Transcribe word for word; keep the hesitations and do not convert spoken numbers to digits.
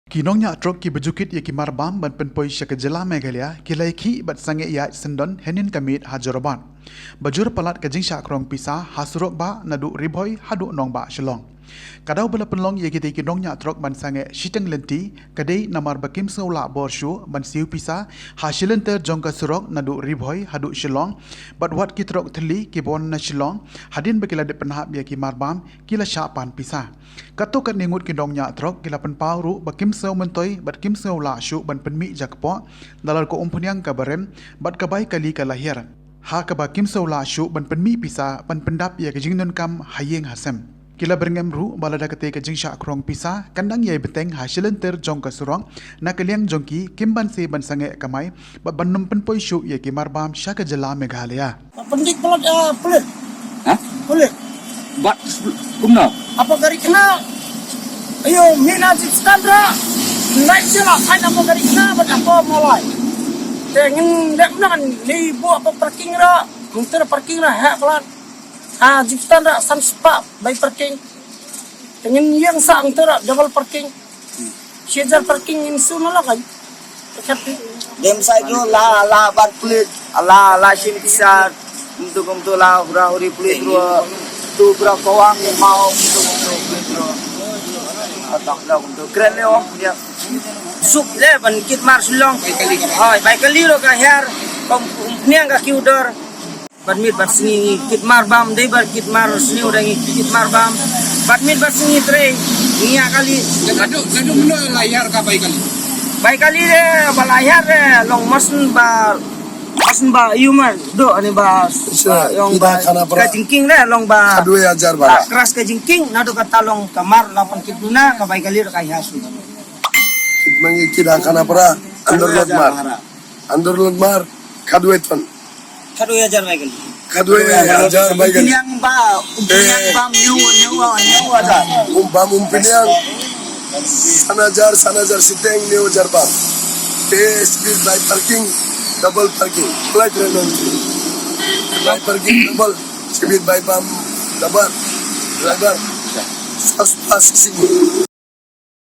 Ki nongñiah trok kiba ju kit ïa ki marbam ban pynpoi sha ka jylla Meghalaya ki la ïakhih bad sangeh ïaid syndon hynnin ka miet ha Jorabat. Ba jur palat ka jingshah krong pisa ha surok bah naduh Ri Bhoi haduh nongbah Shillong. Ka daw ba la pynlong ïa kitei ki nongñiah trok ban sangeh shiteng lynti ka dei namar ba kim sngew lah bor shuh ban siew pisa ha shilynter jong ka surok naduh Ri Bhoi haduh Shillong, bad wat ki trok thylli kiba wan na Shillong, hadien ba ki la dep pynhap ïa ki marbam, ki la shah pan pisa. Katto katne ngut ki nongñiah trok ki la pynpaw ruh ba kim sngew myntoi bad kim sngew lah shuh ban pynmih jakpoh, namar ka umphniang kaba rem bad ka bai kali ka la hiar, ha kaba kim sngew lah shuh ban pynmih pisa ban pyndap ïa ka jingdonkam ha ïing ha sem. Ki la byrngem ruh ba lada katei ka jingshah krong pisa kan dang ïai bteng ha shilynter jong ka surok, na ka liang jong ki kim banse ban sangeh kamai bad ban nym pynpoi shuh ïa ki marbam sha ka jylla Meghalaya. Pyndik palat, ah, pulit. Ha? Pulit. Bad kumno? Apa gari kena? Ayo, mina jipstan ra. Naik je lah, sign apa gari kena, bad apa malai. Te ngin dek nan, ni bu apa parking ra, mungkin parking ra, hek palat. Ah, jipstan ra, san spah, bai parking. Te ngin ïeng sa, mungkin ra, double parking. Shi hajar parking in su na la kai. Dem sai do la, la ban pulit, la, la shin pisa, kumtu kumtu la hura huri pulit ro, tu bra kawang mau kumtu kumtu pulit ro. Atak la kumtu kren le om ya. Suk le ban kit mar Shillong. Hoi, bai kali ro ka hiar, kom, um, niang ka kiu dor. Bad miet bad sngi ngi kit marbam, dei bad kit mar sniew dei ngi kit marbam. Bad miet bad sngi trei ngi ïa kali. Naduh, naduh mynno la hiar ka bai kali? Bai kali de ba la hiar de long mosn ba, mosn ba human do ani ba, sure, ba long ba ka jingking de long ba. Khatwei hajar ba. Kras ka jingking naduh kata long ka mar la pang kit duna ka bai kali de ka hiar su. Kit mangi kit ha Khanapara, Andor Lotmar. Andor Lotmar, khatwei ton. Khatwei hajar bai kali. Khatwei hajar bai kali. Umphniang ba, umphniang bam hynñiew, hynñiew, hynñiew hajar. Um bam umphniang. San hajar, san hajar shiteng, hynñiew hajar bam. Te shibit bai parking, double parking. Flight ren non. Bai parking double, shibit bai bam double. Driver. Sas pas sini.